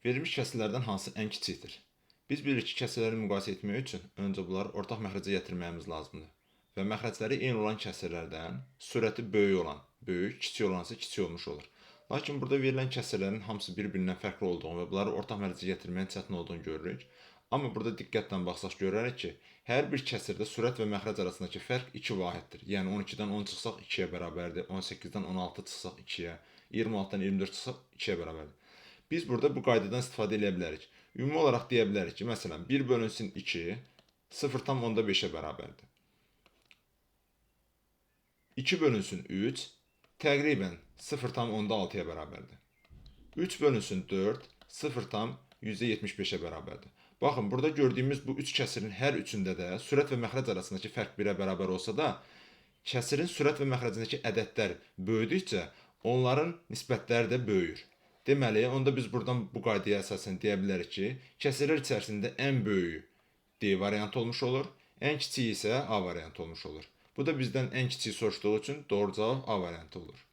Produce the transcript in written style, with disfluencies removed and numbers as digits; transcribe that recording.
Verilmiş kəsirlərdən hansı ən kiçikdir? Biz bilirik ki, kəsirləri müqayisə etmək üçün öncə bunları ortaq məxrəcə gətirməyimiz lazımdır. Və məxrəcləri eyni olan kəsirlərdən sürəti böyük olan böyük, kiçik olan isə kiçik olmuş olur. Lakin burada verilən kəsirlərin hamısı bir-birindən fərqli olduğunu və bunları ortaq məxrəcə gətirməyin çətin olduğunu görürük. Amma burada diqqətlə baxsaq görərik ki, hər bir kəsirdə sürət və məxrəc arasındakı fərq 2 vahiddir. Yəni 12-dən 10 çıxsaq 2-yə bərabərdir, 18-dən 16 çıxsaq 2-yə, 26-dan 24 çıxsaq 2-yə bərabərdir. Biz burada bu qaydadan istifadə edə bilərik. Ümumi olaraq deyə bilərik ki, məsələn, 1 bölünsün 2 0,5-ə bərabərdir. 2 bölünsün 3 təqribən 0,6-ya bərabərdir. 3 bölünsün 4 0,75-ə bərabərdir. Baxın, burada gördüyümüz bu 3 kəsirin hər üçündə də sürət və məxrəc arasındakı fərq 1-ə bərabər olsa da, kəsirin sürət və məxrəcindəki ədədlər böyüdükcə onların nisbətləri də böyüyür. Deməli, onda biz buradan bu qaydaya əsasən deyə bilərik ki, kəsirlər içərisində ən böyüyü D variantı olmuş olur, ən kiçiyi isə A variantı olmuş olur. Bu da bizdən ən kiçiyi soruşduğu üçün doğru cavab A variantı olur.